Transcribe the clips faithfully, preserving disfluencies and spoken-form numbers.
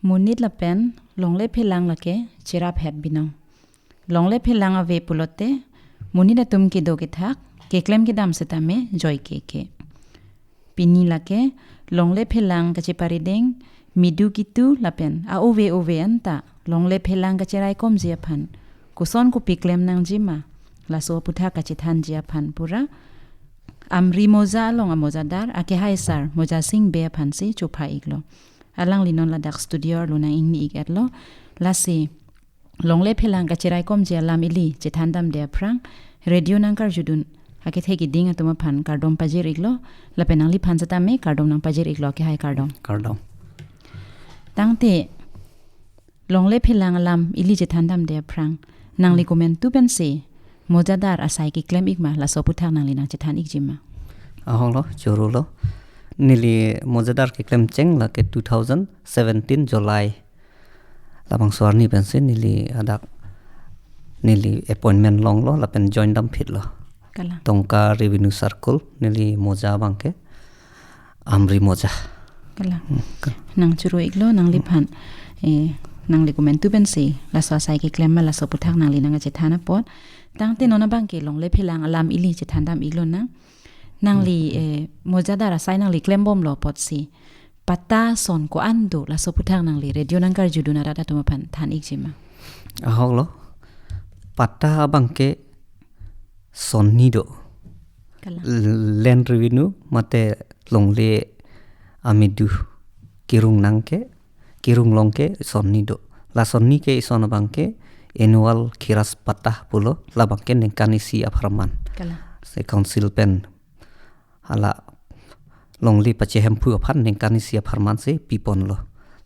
Monit lapen longle phelang lake cherap het binong. Longle phelang ave pulote monit atum kedo kethak, keklem kedam setame joike ke. Pini lake longle phelang kacheparideng midu kitu lapen a-ove ove anta longle phelang kacheraikomji aphan koson kopi klem nangjima, laso aputhak kachethanji aphan pura Amri Moja along amojadar akehai sar Moja Sing Bey aphansi chopha iklo. Alangli non ladak studio arlo nang-ingni ik-etlo. Lasi longle phelang kacheraikomji alam ili chethandamde aphrang radio nangkarjudun akethe kiding atum aphan kardom pajir iklo, lapen nangliphan setame kardom nangpajir iklo, akehai kardom. Kardom. Tangte longle phelang alam ili chethandamde aphrang nangli komantu pensi mojadar asai keklem ikma, laso aputhak nangli nangchethan ikjima? Ahoklo, chorolo. Neli mojadar keklem cheng lake two thousand seventeen July. Labangso arni pensi neli adak neli appointment longlo lapen join damphitlo. Kalang. Tongka Revenue Circle neli moja abangke Amri Moja. Kalang. Hmm, ka- Nang choro iklo nangliphan. Eh, nangli komantu pensi laso asai keklem ma, laso aputhak nangli nangchethan apot. Tangte non abangke longle phelang alam ili chethandam iklo nang. Nangli, eh, mojadar asai nangli klembomlo apotsi patta son ko-an do, laso aputhak nangli radio nangkarjudun arat atum aphan than ikjima? Ahoklo. Patta abangke sonni do. Kalang. L-, land revenue mate longle amidu kerung nangke, kerung longke sonni do. La sonni ke ison abangke annual khiras patta pulo, labangke ningkan isi apharman. Kalang. Si council pen hala longle pachehemphu aphan ningkan isi apharmansi piponlo.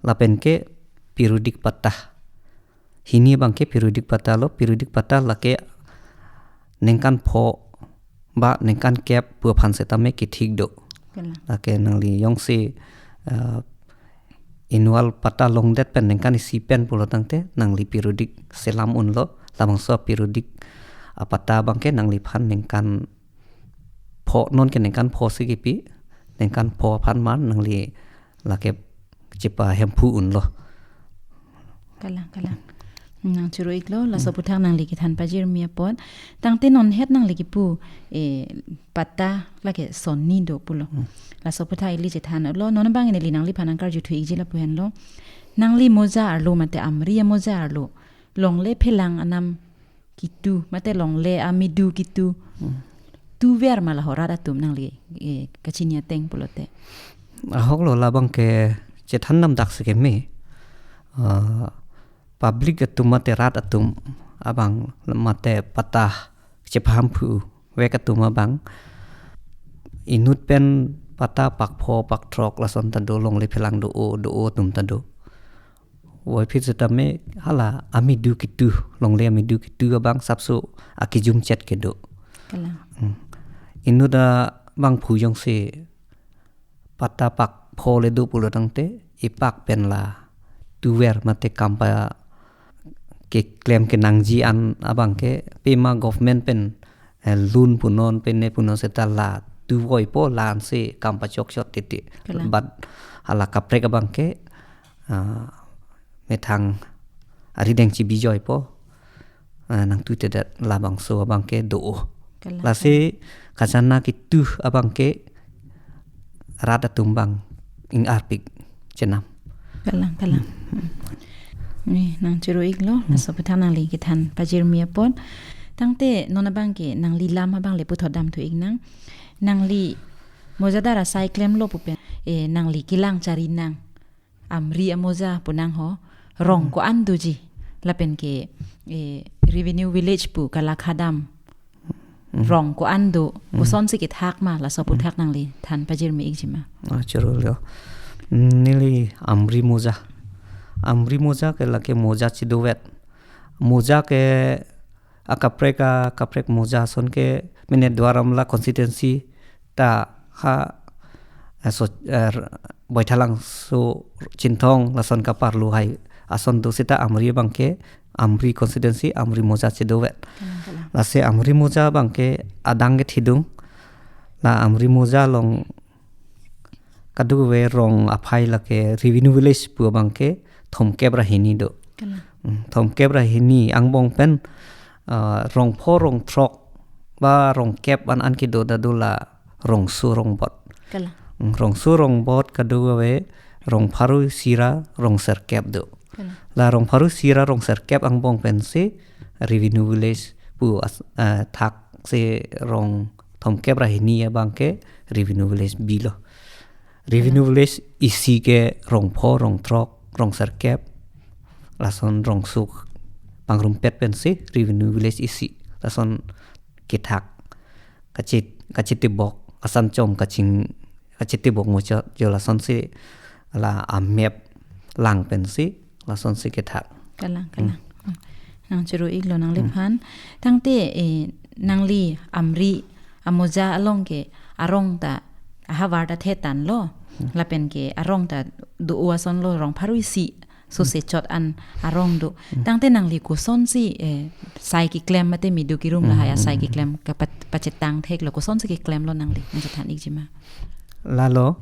Lapenke periodic patta. Hini abangke periodic patta lo, periodic patta lake ningkan pho ba ningkan kep pu aphan setame kethik do. Kalang. Lake nangli jongsi, eh, annual patta longdet pen ningkan isi pen pulo tangte nangli periodic selam unlo, labangso periodic apatta abangke nangliphan ningkan pho, nonke ningkan pho si kipi, ningkan pho aphan mar nangli lake chepahemphu unlo. Kalang, kalang. Nang choro iklo, laso aputhak nangli kethan pajirmi apot. Tangte non het nangli kipu, eh, patta lake sonni do pulo. Hmm. Laso aputhak ili chethanlo, non abang neli nangliphan nangkarjuthu ikji lapu henlo. Nangli moja arlo mate Amri amoja arlo longle phelang anam kitu mate longle amidu kitu. Hmm. Tuver ma la ho rat atum nangli, eh, kachini ateng pulote? Ahoklo, labangke chethandam dak sekeme. Ah, public atum mate rat atum abang mate patta chepahemphu vek atum abang inut pen patta pak pho pak throk lason ta do, longle phelang do-o, do-o atum ta do. Voiphit setame hala amidu kitu, longle amidu kitu abang sapso akijum chet kedo. Kalang. Hmm. Inut abangphu jongsi patta pak pho le do pulo tangte, ipak pen la tuver mate kam pakeklem kenangji an abangke pima government pen, eh, loan punon, pene punon seta la tuvoipo, la-ansi kam pachokchot titi. Kalang. But hala kaprek abangke, ah, methang arideng chibijoipo, ah, nangtutedet, labangso abangke do-o. Kalang. Lasi khajana kitu abangke rat atum abang ing-arpik chenam. Kalang, kalang. Hmm. Ni nang choro iklo, hmm, laso aputhak nangli kethan pajirmi apot. Tangte non abangke nangli lam abang le puthot damthu iknang. Nangli mojadar asai klemlo pupen, eh, nangli kelang chari nang Amri amoja pu nang ho, rong, hmm, ko-an doji, lapenke, eh, revenue village pu kala khadam, hmm, rong ko-an do, hmm, kosonsi kethak ma, laso aputhak, hmm, nangli than pajirmi ikjima? Ah, choro lo. Neli Amri moja. Amri moja ke lake moja chidovet. Moja ke akaprek akaprek moja ason ke mene Duar Amla constituency ta ha, eh, so, eh, Baithalangso, Chinthong lason kaparlu hai ason do seta Amri abangke Amri constituency Amri moja chidovet. Kalang, kalang. Lasi Amri moja abangke adang kethedung, la Amri moja along kadokave rong aphai lake revenue village pu abangke thomkep ra hini do. Kalang. Hmm, thomkep ra hini angbong pen, ah, rongpho rongthrok ba rongkep an an kedo ta do la rongso rongbot. Kalang. Hmm, rongso rongbot kado ave rongpharo isi ra rongserkep do. Kalang. La rongpharo isi ra rongserkep angbong pensi revenue village pu as-, ah, thak si rong thomkep ra hini abang ke revenue village bilo. Revenue village isi ke rongpho, rongthrok, rongserkep, lason rongsuk pangrumpet pensi revenue village isi. Lason kethak, kachit, kachitibok, asan chom kaching, kachitibok muchot, jo lasonsi la amep lang pensi, lasonsi kethak. Kalang, kalang. Hmm. Nang churu iklo nangliphan. Tangte, eh, nangli Amri amoja along ke arong ta ahavar ta thetan lo. Hmm. Lapen ke arong ta do-o ason lo rongpharo isi. So se chot an arong do. Hmm. Tangte nangli kosonsi, eh, sai keklem mate midu kirung lahai asai keklem kapat-, pachetang thek lo kosonsi keklem lo nangli. Nang chethan ikji ma. Lalo,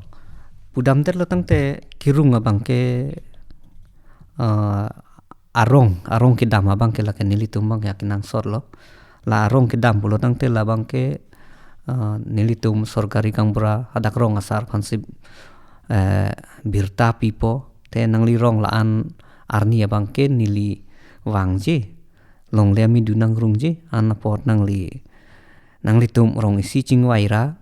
pudamdet lo tangte kirung abang ke, eh, arong, arong kedam abang ke lake nelitum abang ke akenangsot lo. La arong kedam pulo tangte labang ke, eh, nelitum sorkari gaonbura hadak rong asar aphansi, eh, birta pipo. Te nangli rong la-an arni abang ke neli vangji. Longle amidu nangrungji, an apot nangli, nanglitum rong isi chingvai ra,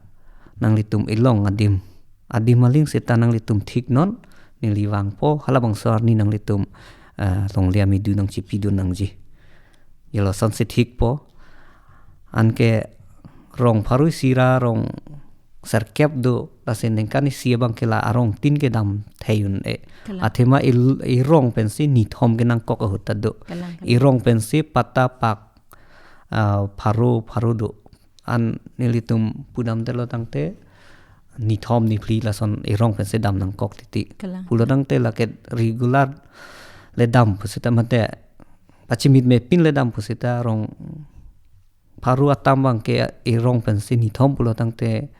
nanglitum ilong adim. Adim aling seta nanglitum thik non, neli vangpo, halabangso arni nanglitum, eh, longle amidu nangchipidun nangji. Jelo sonsi thikpo, anke rongpharo isi ra rongserkep do, lasi ningkan isi abang ke la arong tin kedam theyun e. Kalang. Athema il-, irong pensi nithom kenangkok ahut ta do. Kalang, kalang. Irong pensi patta pak, ah, pharo, pharo do. An nelitum pudamdet lo tangte nithom niphli lason irong pensi dam nangkok titi. Kalang. Pulo tangte lake regular le dam pusita mate pachimit mepin le dam pusita rongpharo atam abang ke irong pensi nithom pulo tangte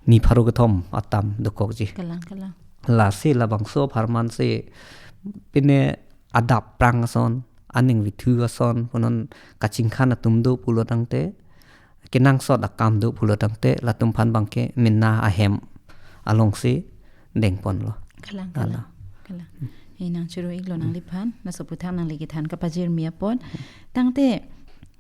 nipharo kethom atam dokokji. Kalang, kalang. Lasi labangso apharman si pine adap prang ason, aning vithu ason, punon kachingkhan atum do pulo tangte, kenangsot akam do pulo tangte, latum aphan abang ke mena ahem alongsi dengpon lo. Kalang, kalang. Ala. Kalang. Eh, nang churu iklo nangliphan, laso aputhak nangli kethan kapajirmi apot. Tangte,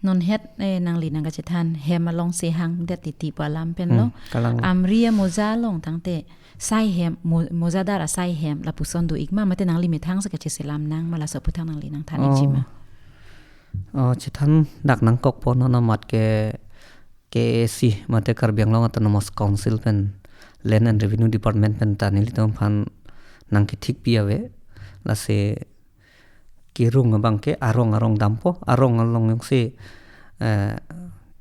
non het, eh, nangli nangkachethan hem alongsi hangdet titi pu alam pen lo. Hmm, kalang. Amri amoja along tangte, sai hem, mo-, mojadar asai hem, lapuson do ik ma, mate nangli methang si kacheselam nang ma laso aputhak nangli nangthan ikji ma. Oh. Oh, chethan dak nangkokpo non amat ke K A A C mate Karbi Anglong Autonomous Council pen Land and Revenue Department pen ta nelitum aphan nangkethikpi ave. Lasi kirung abang ke arong arong dampo, arong along jongsi, eh,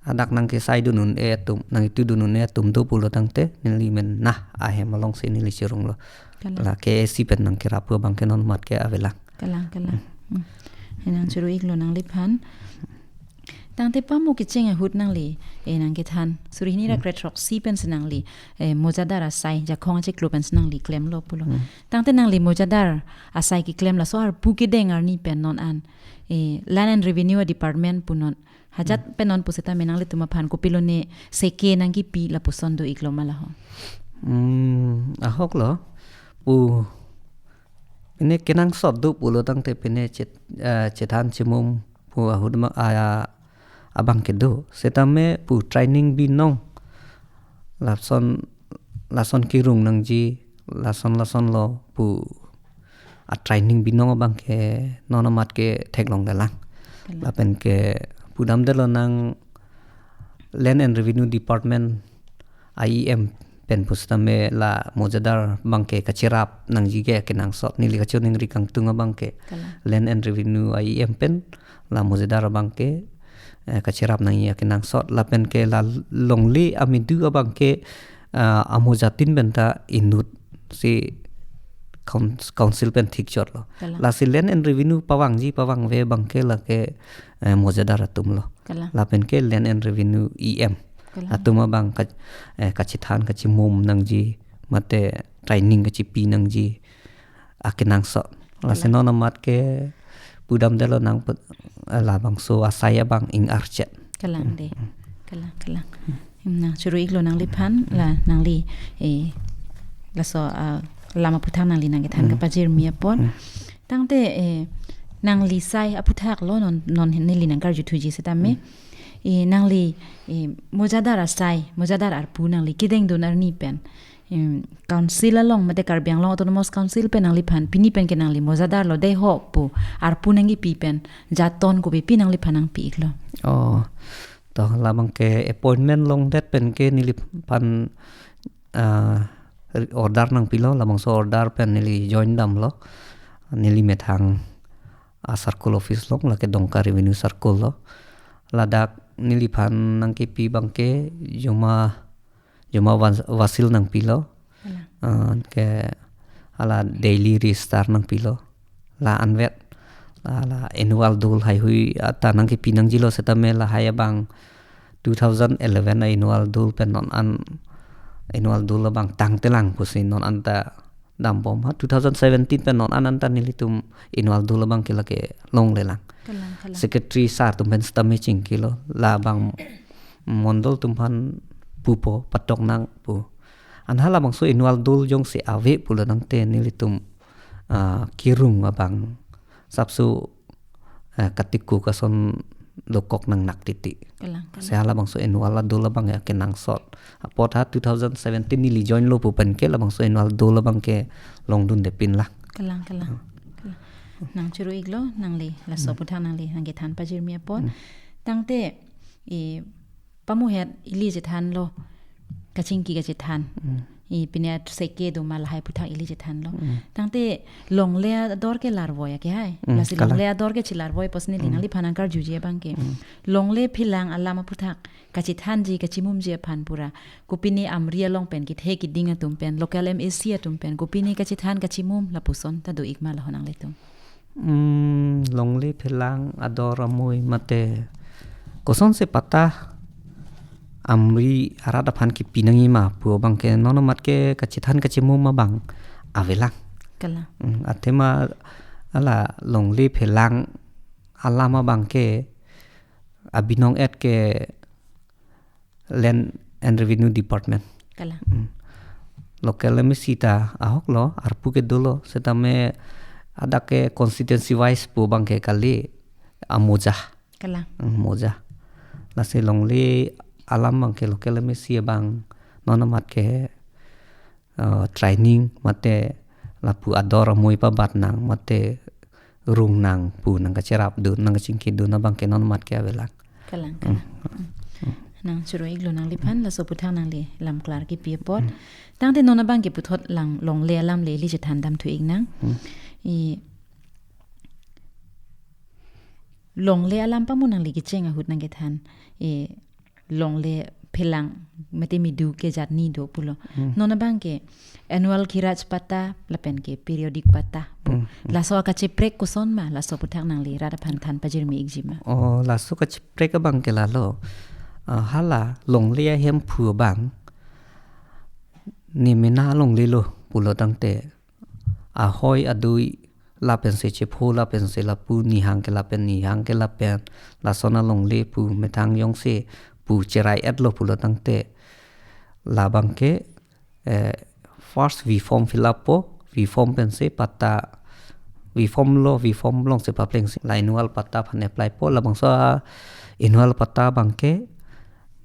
hadak nangkesaidun un-e atum, nangitudun un-e atum do pulo tangte, neli mena ahem alongsi neli chirung lo. Kalang. La K A A C pen nangkerap abang ke non amat ke avelang. Kalang, kalang. Hmm. Hmm. Nang churu iklo nangliphan. Tangte pamo kecheng ahut nangli, eh, nangkethan. Suri hini ra kre throksi pensi nangli, eh, mojadar asai, jakhong achiklo pensi nangli klemlo pulo. Hmm. Tangte nangli mojadar asai keklem laso arpu kedeng arni pen non an, eh, Land and Revenue Department punon. Hajat pen non pusitame nanglitum aphan kopilone seke nangkipi lapuson do iklo ma laho. Hmm, ahok lo. Pu pine kenangsot do pulo tangte pine chet-, eh, chethan chimum pu ahut ma, ah, abang ke do. Setame pu training binong. Lason, lason kirung nangji, lason lason lo pu a training binong abang ke non amat ke theklonglelang. Kalang. Lapen ke pudamdet lo nang Land and Revenue Department I E M pen pusitame la mojadar abang ke kacherap nangji ke kenangsot neli kachoningri kangtung abang ke. Kalang. Land and Revenue I E M pen la mojadar abang ke, eh, kacherap nangji kenangsot lapen ke la longle amidu abang ke, eh, amojatin pen ta inut si coun-, council pen thikchot lo. Kalang. Lasi Land and Revenue pavangji pavangve abang ke lake, eh, mojadar atum lo. Kalang. Lapen ke Land and Revenue E M. Kalang. Atum abang ka-, eh, kachethan kachimum nangji, mate training kachipi nangji, akenangsot. Lasi Kalang. Non amat ke pudamdetlo nang put-, labangso asai abang ing-archet. Kalang de. Hmm. Kalang, kalang. Hmm, nang choro-iklo nangliphan, la nangli, eh, laso, ah, alam aphuthak nangli nangkethan Hmm. kapajirmi apot. Hmm. Tangte, eh, nangli sai aphuthak lo non, non neli nangkarjuthuji setame. Hmm. Eh, nangli, eh, mojadar asai, mojadar arpu nangli kedengdun arni pen, em, council along, mate Karbi Anglong Autonomous Council pen nangliphan, pini pen ke nangli mojadar lo dei ho pu arpu nangkipi pen, jaton kopi pi nangliphan nangpi-iklo? Oh, to labang ke appointment longdet pen ke neliphan, ah, order nangpilo, labangso order pen neli join damlo. Neli methang a-circle office along, lake Dongka Revenue Circle lo. Ladak neliphan nangkipi abang ke joma, joma wan-, wasil nangpilo. Kalang. Ah, ke hala daily register nangpilo. La anvet, la, la annual dole haihui ata nangkipi nangjilo setame lahai abang two thousand eleven a-annual dole pen non an annual dole abang tangtelang pusi non anta dambom ha. Two thousand seventeen pen non an anta nelitum annual dole abang ke lake longlelang. Kalang, kalang. Secretary sir atum pen sitame chingkilo. Labang mondol atum aphan pupo, patok nang pu. Anha labangso annual dole jongsi ave pulo tangte nelitum, ah, kirung abang sapso, ah, katiko kason dokok nangnak titi. Kalang, kalang. Lasi halabangso annual adole abang ya kenangsot. Apot ha two thousand seventeen neli join lo pu pen ke labangso annual dole abang ke longdundepinlang. Kalang, kalang. Hmm. Kalang. Nang choro-iklo, nangli, laso Hmm. aphuthak nangli nangkethan pajirmi apot. Hmm. Tangte, eh, pamuhet ili chethanlo, kachingki kachethan. Hmm. Eh, pine athuseke do ma lahai aphuthak ili chethanlo. Hmm. Tangte longle ador ke larvoi ake hai. Hmm, Lasi kalang. Longle ador ke chelarvoi apotsi neli Hmm. nangliphan nangkarjuji abang ke. Hmm. Longle phelang alam aphuthak kachethanji, kachimumji aphan pura, kopine Amri along pen kethe kiding atum pen, local M A C atum pen, kopine kachethan kachimum lapuson ta do-ik ma laho nanglitum? Hmm, longle phelang ador amui mate kosonsi patta Amri arat aphan kipi nangji ma pu abang ke non amat ke kachethan kachimum abang avelang. Kalang. Hmm, athema hala longle phelang alam abang ke abinong-et ke Land and Revenue Department. Kalang. Hmm. Local M A C ta ahok lo, arpu ke dolo, setame adak ke constituency wise pu abang ke kali amoja. Kalang. Hmm, moja. Lasi longle alam abang ke local M A C abang non amat ke, eh, training mate lapu ador amui pabat nang mate rung nang pu nangkacherapdun, nangkachingkidun abang ke non amat ke avelang. Kalang, Hmm. kalang. Hmm. Nang choro-iklo nangliphan, laso aphuthak nangli lam klar kipi apot. Hmm. Tangte non abang ke puthot lang longle alam le ili chethan damthu-iknang. Hmm. I longle alam pamu nangli kecheng ahut nangkethan. I longle phelang mate midu ke jatni do pulo. Hmm. Non abang ke annual Khiraj patta lapen ke periodic patta pu. Hmm, hmm. Laso akacheprek koson ma, laso aphuthak nangli rat aphan than pajirmi-ikji ma? Oh, laso kacheprek abang ke lalo. Ah, hala longle ahemphu abang ne mena longle lo pulo tangte ahoi adui lapensi chepho, lapensi lapu, nihang ke lapen, nihang ke lapen, lason alongle pu methang jongsi pu cherai-etlo pulo tangte labang ke, eh, first V form fill up po, V form pensi patta, V form lo, V form alongsi paplengsi la annual patta aphan apply po, labangso annual patta abang ke,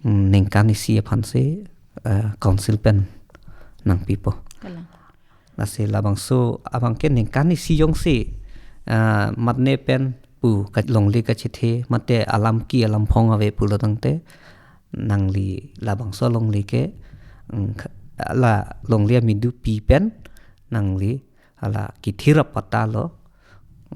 mm, ningkan isi aphansi, eh, council pen nangpipo. Kalang. Lasi labangso abang ke ningkan isi jongsi, ah, mat ne pen pu kalongle kachethe mate alam ki alam phong ave pulo tangte nangli labangso longle ke, mm, kha-, la longle amidu pi pen nangli hala kethir apatta lo,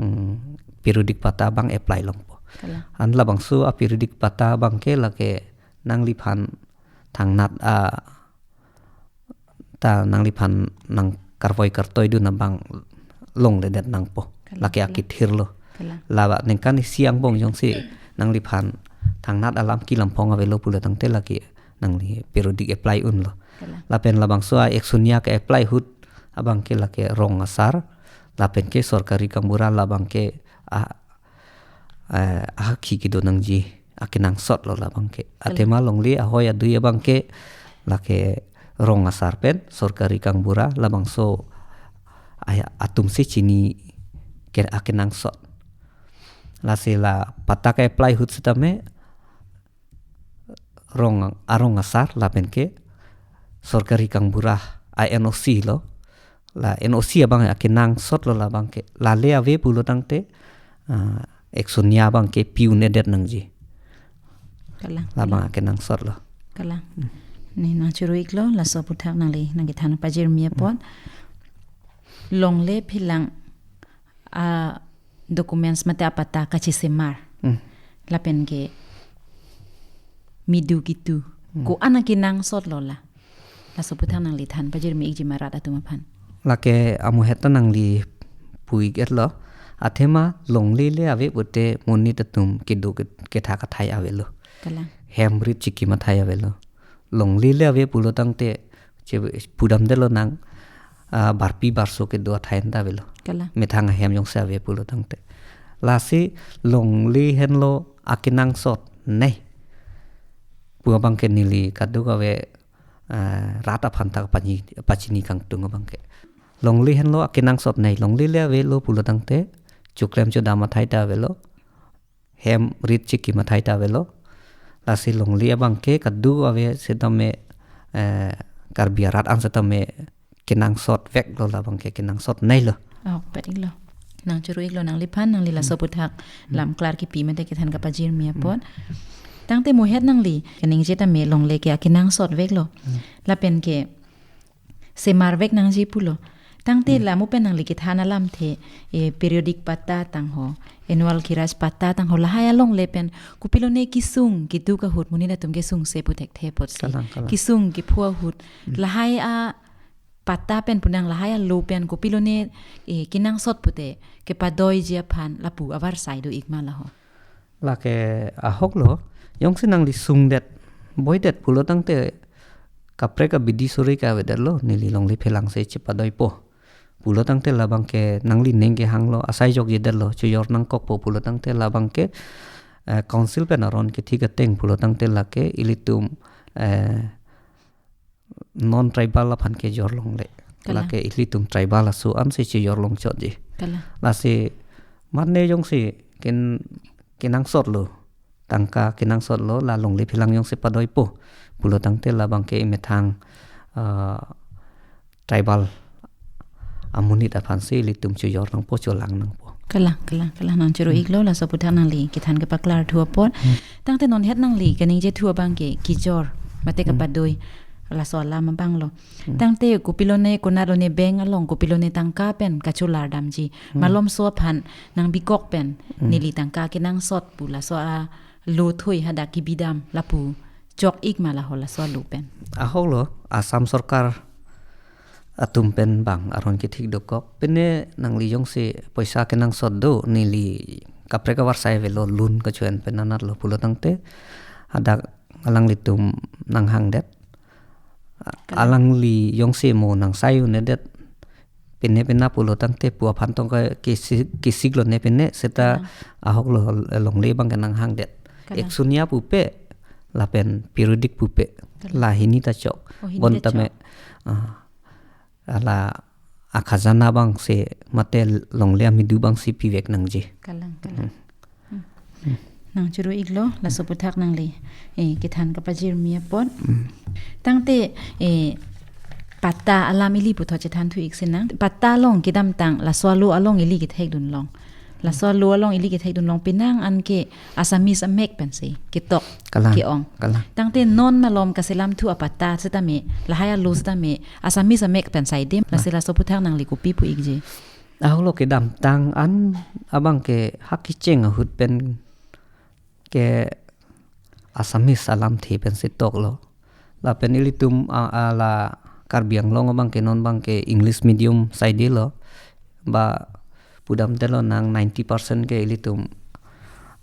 mm, periodic patta abang apply longpo. Kalang. An labangso a-periodic patta abang ke lake nangliphan thangnat a ta nangliphan nangkarvoi kartoidun abang longledet nangpo. Kalang, lake kalang. Akethir lo. Kalang. Laba ningkan isi angbong jongsi nangliphan thangnat alam ki alam phong avelo pulo tangte lake nangli periodic apply unlo. Kalang. Lapen labangso a-eksonia ke-apply ahut abang ke lake rong asar, Lapen ke sorkari kangbura labang ke a, eh, ahakhi kedo nangji akenangsot lo labang ke. Athema longle ahoi adui abang ke lake rong asar pen sorkari kangbura labangso aya atum si chini ke akenangsot. Lasi la patta ke-apply ahut sitame rong arong asar lapen ke sorkari kangbura a N O C lo. La N O C abang akenangsot lo labang ke. Lale ave pulo tangte, ah, eksonia abang ke pi un-edet nangji. Kalang. Labang akenangsot lo. Kalang. Ne nangchuru-iklo, laso aputhak nangli nangkethan pajirmi apot. Longle phelang a documents mate apatta kachesemar. Hmm. Lapen ke midu kitu. Hmm. Ko-an akenangsot lo la. Laso aputhak nangli than pajirmi-ikji ma rat atum aphan. Lake amuhet ta nangli pu-ik-etlo. Athema longle le ave pute monit atum kedo ke-, kethak athai avelo. Kalang. Hem rit chikim athai avelo. Longle le ave pulo tangte, che pudamdetlo nang, ah, barpi barso kedo athai anta avelo. Kalang. Methang ahem jongsi ave pulo tangte. Lasi longle henlo akenangsot nei pu abang ke neli kadokave, ah, rat aphan ta pani, pachini kangtung abang ke. Longle henlo akenangsot nei, longle le avelo pulo tangte, choklem chodam athai ta avelo. Hem rit chikim athai ta avelo. Lasi longle abang ke kadokave sitame, eh, Karbi arat an sitame kenangsot veklo labang ke kenangsot neilo. Oh, pet-iklo. Nangchuru-iklo nangliphan, nangli laso aputhak lam klar kipi mate kethan kapajirmi apot. Tangte muhet nangli kaningje tame longle ke akenangsot veklo. Hmm. Lapen ke semar vek nangji pulo. Tangte la mu pen nangli kethan alamthe, eh, periodic patta tangho, annual kiraj patta tangho, lahai alongle pen kopilone kesung keduk ahut monit atum kesungse pu thekthe apotsi. Kalang, kalang. Kesung kepho ahut. Hmm. Lahai apatta pen pu nang lahai alo pen kopilone, eh, kenangsot pute kepadoiji aphan lapu avarsai do-ik ma laho. Lake ahoklo, jongsi nangli sungdet, boidet pulo tangte kaprek abidi suri ke avedetlo, neli longle phelangsi chepadoipo. Pulo tangte labang ke nangli ning kehanglo, asai jokjedetlo, chojor nangkokpo pulo tangte labang ke, eh, council pen aron kethik ateng pulo tangte lake ilitum, eh, non tribal aphan kejor longle. Kalang. Lake ilitum tribal aso ansi chejor longchotji. Kalang. Lasi mane jongsi ken-, kenangsotlo, tangka kenangsotlo, la longle phelang jongsi padoipo pulo tangte labang ke imethang, ah, tribal amonit aphansi ilitum chojor nangpo, cholang nangpo. Kalang, kalang, kalang, nangchuru-iklo, laso aputhak nangli kethan kepaklar thu apot. Hmm. Tangte non het nangli kaningje thu abang ke kejor mate kapadoi laso alam abanglo. Hmm. Tangte kopilone konat lone bank along kopilone tangka pen kacholar damji. Hmm. Malomso aphan nangbikok pen neli tangka kenangsot pu laso alo thoi hadak kebidam lapu chok-ik ma laho laso alo pen. Ahoklo, Assam sorkar atum pen bang aron kethik dokok. Pine nangli jongsi poisa kenangsot do, neli kaprek avarsai avelo, loan kachoen pen anatlo pulo tangte hadak alanglitum nanghangdet. Kalang. Alangli jongsi mo nangsai un-edet, pine pina pulo tangte pu aphan tong ke kesi-, kesiklo ne pine seta. Kalang. Ahoklo, longle abang ke nanghangdet. Kalang. Eksonia pupe lapen periodic pupe. Kalang. La hini ta chok. Oh, hini ta chok. Bonta me, ah, ala akhajana abangsi mate longle amidu abangsi pivek nangji. Kalang, kalang. Hmm. Hmm. Nangchuru-iklo, laso aputhak nangli, eh, kethan kapajirmi apot. Hmm. Tangte, eh, patta alam ili puthot chethan thu-ik sinang. Patta along kedamtang laso alo along ili kethekdun long. Laso alo along ili kethekdun long penang anke Assamese amek pensi ketok. Kalang, ke-ong. Kalang. Tangte non malom kaselam thu apatta setame, lahai alo setame Assamese amek pen saidem. Lasi laso aputhak nangli kopi pu-ikji? Ahoklo, kedamtang an abang ke hak kecheng ahut pen ke Assamese alamthe pensi toklo. Lapen ilitum a-, ala Karbi Anglong abang ke non abang ke English medium saidelo. Ba pudamdetlo nang ninety percent ke ilitum,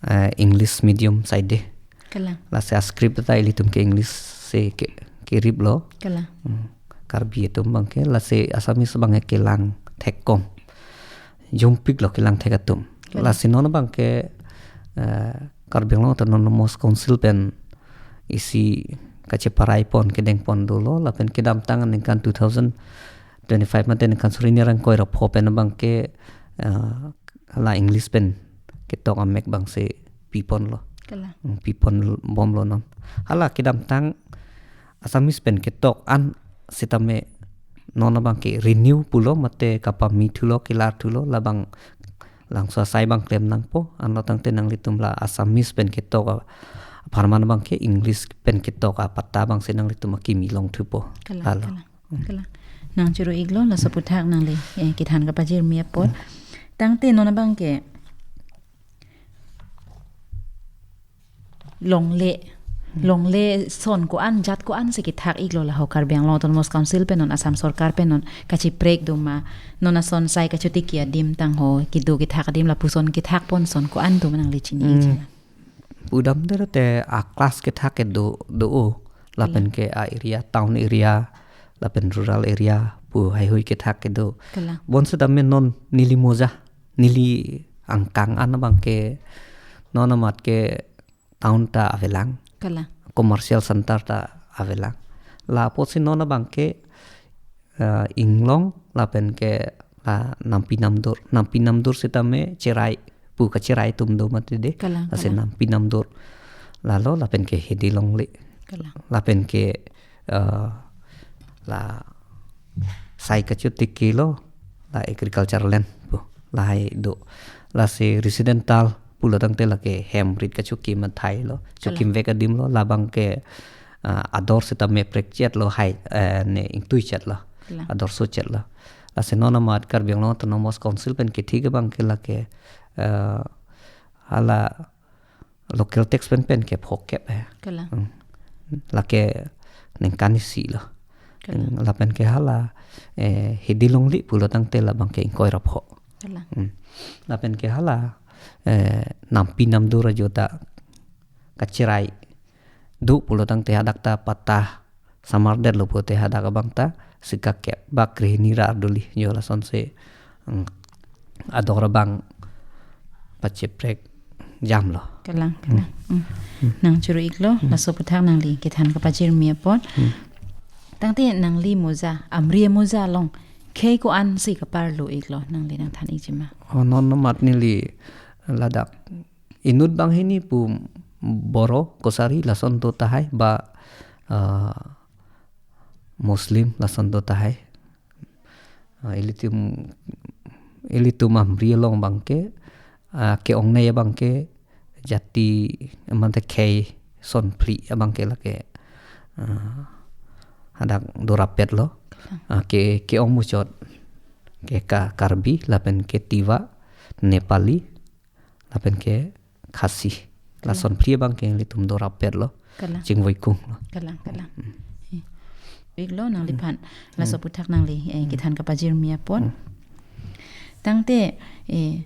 eh, English medium saide. Kalang. Lasi a-script ta ilitum ke English si ke, keriplo. Kalang. Hmm. Karbi atum abang ke, lasi Assamese abang ke kelang thekkong. jumpik lo kelang thek atum. Kalang. Lasi non abang ke, eh, Karbi Anglong Autonomous Council pen isi kacheparai pon kedeng pon dolo, lapen kedamtang aningkan two thousand twenty-five mate aningkan suri hini ra ingkoi ra pho pen abang ke, eh, la English pen ketok amek abang si pi pon lo. Kalang. Hmm, pi pon bom lo non. Hala kedamtang Assamese pen ketok an sitame non abang ke renew pulo mate kapami thulo, kelar thulo, labang labangso asai abang klem nangpo, anlo tangte nanglitum la Assamese pen ketok a-, apharman abang ke English pen ketok apatta abang si nanglitum akimi long thupo. Kalang, hala. Kalang, kalang. Nang churu iklo, laso aphuthak nangli, eh, kethan kapajirmi apot. Tangte non abang ke longle, longle son ko-an, jat ko-an si kethak iklo la ho Karbi Anglong Autonomous Council pen non, Assam Sorkar pen non kacheprek do ma, non ason sai kachotiki adim tangho kedo kethak adim lapuson kethak pon son ko-an do ma nangli chini Hmm. iji ma? Pudam dere te a-class kethak kedo do o, lapen Kalang. ke a-area, town area, lapen rural area pu haihui kethak kedo. Kalang. Bonsitame non neli moja, neli angkang an abang ke non amat ke town ta avelang. Kalang. Commercial center ta avelang. La apotsi non abang ke, eh, inglong lapen ke, ah, nampi namdur. Nampi namdur sitame cherai pu kacherai atum do mati de. Kalang, Lasi kalang. nampi namdur. Lalo lapen ke hidi longle. Kalang. Lapen ke, eh, la sai kachotiki lo, la agriculture land pu, lahai do. Lasi residential pulo tangte lake hem rit kachoki mathai lo, Kalang. chokim vek adim lo, labang ke, ah, ador sitame prekchet lo hai, eh, ne ingtui chet lo, Kalang. ador so chet lo. Lasi non amat Karbi Anglong Autonomous Council pen kethik abang ke lake, eh, hala local tax pen pen ke phokep eh. Kalang. Hmm. Lake ningkan isi lo. Kalang. Hmm, lapen ke hala, eh, hidi longle pulo tangte labang ke ingkoi ra pho. Kalang. Hmm. Lapen ke hala, eh, nampi namdur ajo ta kacherai do pulo tangte hadak ta patta samar det lo pute hadak abang ta si kakep bak krehini ra arduli jo lasonsi, hmm, ador abang pacheprek jam lo. Kalang, kalang. Hmm. Nang churu iklo, Hmm. laso aphuthak nangli kethan kapajirmi apot. Hmm. Tangte nangli moja, Amri amoja along khei ko-an si kaparlo iklo, nangli nangthan iji ma? Oh, non amat neli ladak inut banghini pu Boro, Kosari lason do tahai ba, ah, Muslim lason do tahai. Ah, ilitum, ilitum Amri along abang ke, ah, ke-ongnei abang ke jati mate khei son phli abang ke lake, ah, hadak do rapet lo. Ah, ke, ke-ong muchot ke Ka-, Karbi lapen ke Tiwa, Nepali, lapen ke Khasi. Kalang. Lason phli abang ke ilitum do rapet lo. Kalang. Chingvoikung lo. Kalang, kalang. Hmm. Eh. Iklo nangliphan. Hmm. Laso aphuthak nangli, eh, Hmm. kethan kapajirmi apot. Hmm. Tangte, eh,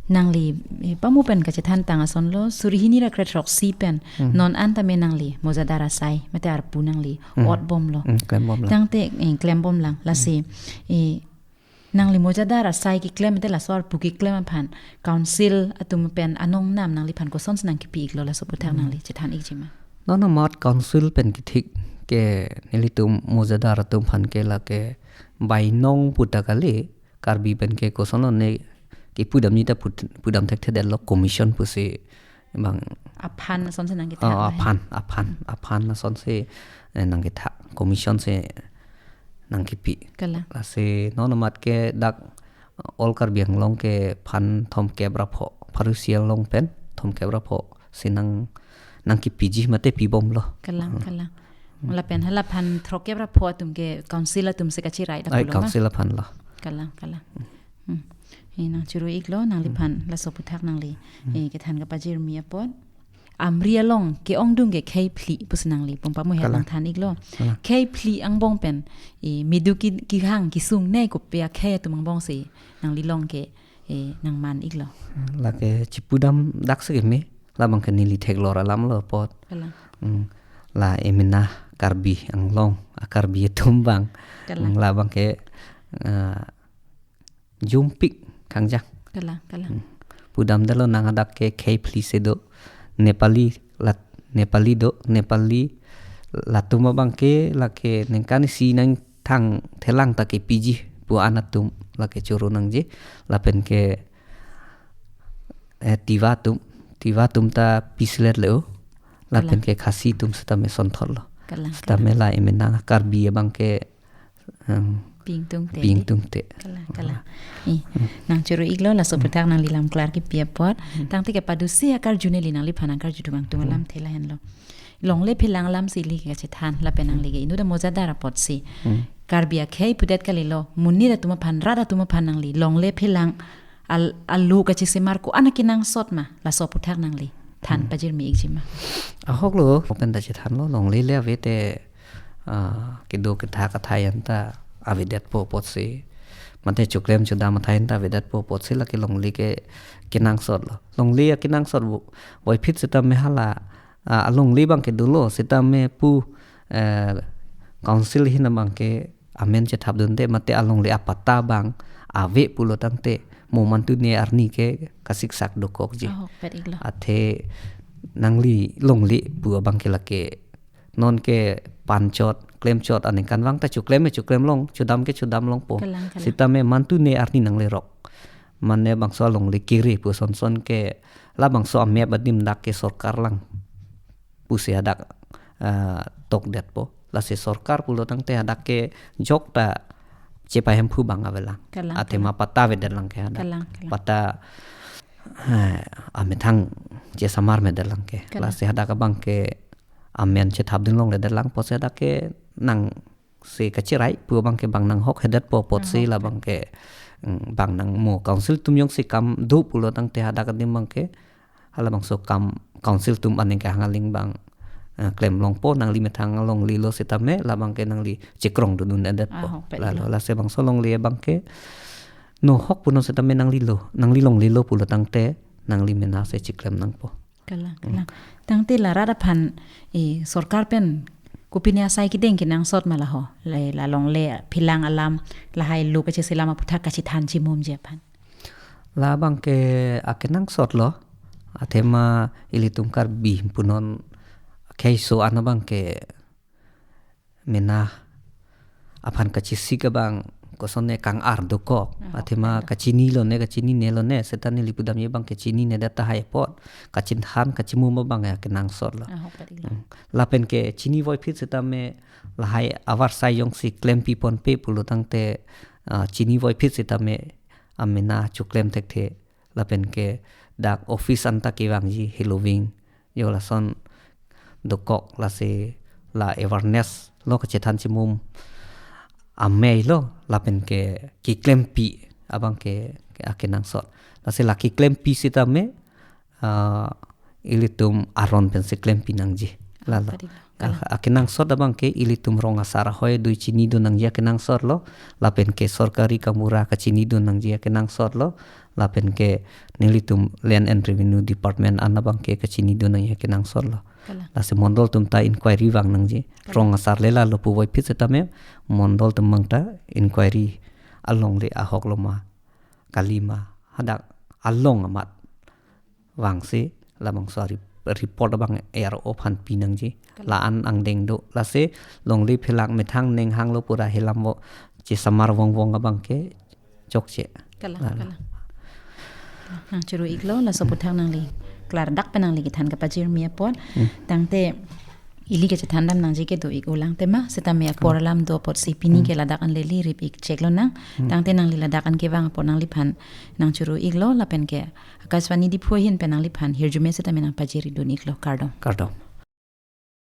nangli, eh, pamu pen kachethan tang ason lo, suri hini ra kre throksi pen, Hmm. non an tame nangli mojadar asai, mate arpu nangli, Hmm. ot bom lo. Hmm, klem bom lang. Tangte, eh, klem bom lang. Lasi, Hmm. eh, nangli mojadar asai keklem te laso arpu keklem aphan council atum pen anong nam nangliphan kosonsi nangkipi iklo laso aphuthak Hmm. nangli chethan ikji ma? Non amat council pen kethik ke nelitum mojadar atum aphan ke lake bainong puta kali, Karbi pen ke koson ne kipudam ni ta pud-, pudam thekthedet lo commission pusi bang Aphan asonsi nangkethak Oh, lahai. aphan, aphan, aphan asonsi, eh, nangkethak. Commission si nangkipi. Kalang. Lasi non amat ke dak All Karbi Anglong ke phan thomkep ra pho, pharo isi along pen thomkep ra pho si nang, nangkipiji mate pibom lo. Kalang, Hmm. kalang. Hmm. Lapen hala phan throkkep ra pho atum ke council atum si kachirai Ai, lapulo ma? council aphan lo. Kalang, kalang. Hmm. Eh, nang churu iklo, nangliphan Hmm. laso aphuthak nangli, Hmm. eh, kethan kapajirmi apot. Amri along ke-ongdung ke khei phli pusi nangli pum pamu he Kalang. nangthan iklo. Kalang. Khei phli angbong pen, eh, medu ki, kehang kesung nei kopi akhei atum angbong si nangli long ke, eh, nangman iklo. Lake chipudam dak si keme, labang ke neli theklor alam lo apot. Kalang. Hmm. La emena Karbi Anglong, a Karbi atum abang. Kalang. Hmm, labang ke, eh, jumpik kangjang. Kalang, kalang. Hmm. Pudamdetlo nang hadak ke khei phli si do. Nepali lat, Nepali do, Nepali latum abangke lake ningkan isi nangthang thelang ta kepiji pu an atum lake choro nangji. Lapen ke, eh, Tiwa atum, Tiwa atum ta pisilet le o. Lapen Kalang. ke Khasi atum sitame sonthotlo. Kalang, Sitame kalang. la emena Karbi abangke, em, Pingtungte. pingtungte. Kalang, kalang. I, nang choro iklo, laso Hmm. aputhak nangli lam klar kipi apot. Hmm. Tangte kepadusi akarju neli nangliphan nangkarju tung angtung Hmm. alamthe lahenlo. Longle phelang alam si ili kachethan, lapen nangli ke inut amojadar apotsi. Hmm. Karbi akhei pudet kalilo, monit atum aphan, rat atum aphan nangli longle phelang al-, alu kachesemar ko-an akenangsot ma, laso aputhak nangli than Hmm. pajirmi ikji ma. Ahoklo, mo pen ta chethanlo, longle le ave te, ah, kedo kethak athai anta avedetpo apotsi. Mate choklem chodam athai anta avedetpo apotsi lake longle ke kenangsotlo. Longle akenangsot vo-, voiphit sitame hala, ah, alongle abangke dolo sitame pu, eh, council ahin abangke amen chethapdunde mate alongle apatta abang ave pulo tangte mo mantu ne arni ke kasiksak dokokji. Ahokpet iklo. Athe nangli longle pu abangke lake non ke panchot, klemchot, aningkanvang ta choklem ke choklem long, chodam ke chodam longpo. Kalang, kalang. Sitame mantu ne arni nanglerok. Mane bangso alongle kere pu sonson ke labangso amep adim dak ke sorkar lang pusi hadak, ah, tokdetpo. Lasi sorkar pulo tangte hadak ke jok ta chepahemphu abang avelang. Kalang, Athema kalang. patta avedetlang ke hadak. Kalang, kalang. Patta, eh, amethang chesamar medetlang ke. Kalang. Lasi hadak abangke amen chethapdun longledetlang apotsi hadak ke nang si kachirai pu abangke bang nanghok hedetpo apotsi Nanghok. labangke, mm, bang nang mo council atum jongsi kam do pulo tangte hadak adim abangke halabangso kam council atum aning kehang aling abang, eh, klem longpo, nangli methang longlelo sitame labangke nangli chekrong dundun edetpo. Ahokpet Lalo iklo. lasi bangso longle abangke nohok punon sitame nanglelo, nangli longlelo pulo tangte nangli mena si cheklem nangpo. Kalang, Hmm. kalang. Tangte la rat aphan, eh, sorkar pen kopine asai kedeng kenangsot ma laho. La, la longle phelang alam, lahai alu kacheselam aputhak kachethan chimumji aphan. Labangke akenangsotlo, athema ilitum Karbi punon kheiso an abangke mena aphan kachesik abang kosonne kang-ar dokok. Ah, Athema okay. kachinilone, kachininelone, seta neli pudamji abangke chininedet tahai apot, kachethan kachimum abang ya kenangsotlo. Ah, okay. Hmm. Lapen ke chini voiphit sitame lahai avarsai jongsi klempiponpe pulo tangte, ah, chini voiphit sitame amena choklem thekthe. Lapen ke dak office anta kevangji heloving. Jo lason dokok lasi la awareness lo kachethan chimum amei lo lapen ke keklempi abangke, ke akenangsot. Lasi la keklempi sitame, ah, ilitum aron pensi klempi nangji. Lalo. Tadi. Ah, akenangsot abangke ilitum rong asar ahoi adui chinidun nangji akenangsotlo, lapen ke sorkari kamura kachinidun nangji akenangsotlo, lapen ke nelitum Land and Revenue Department an abangke kachinidun nangji akenangsotlo. Kalang. Lasi mondol atum ta inquiry vang nangji. Kalang. Rong asar le lalo puvoiphit sitame mondol atum abang ta inquiry alongle ahok loma, kalima, hadak along amat vangsi labangso ri-, report abang A R O aphan pinangji. Kalang. La-an angdeng do. Lasi longle phelang methang ning hanglo pura helam vo chesamar vongvong abangke chokche. Kalang, Lalo. kalang. Nang choro iklo, laso aputhak nangli klardak pen nangli kethan kapajirmi apot. Hmm. Tangte ili kachethan dam nangji kedo ik ulang tema, sitame apor Hmm. alam do apotsi pini Hmm. ke ladak an leli rip ik cheklo nang. Hmm. Tangte nangli ladak an kevang apot nangliphan nang choro iklo, lapen ke Akashvani Diphu ahin pen nangliphan hirjume sitame nang pajiri dun iklo, kardom. Kardom.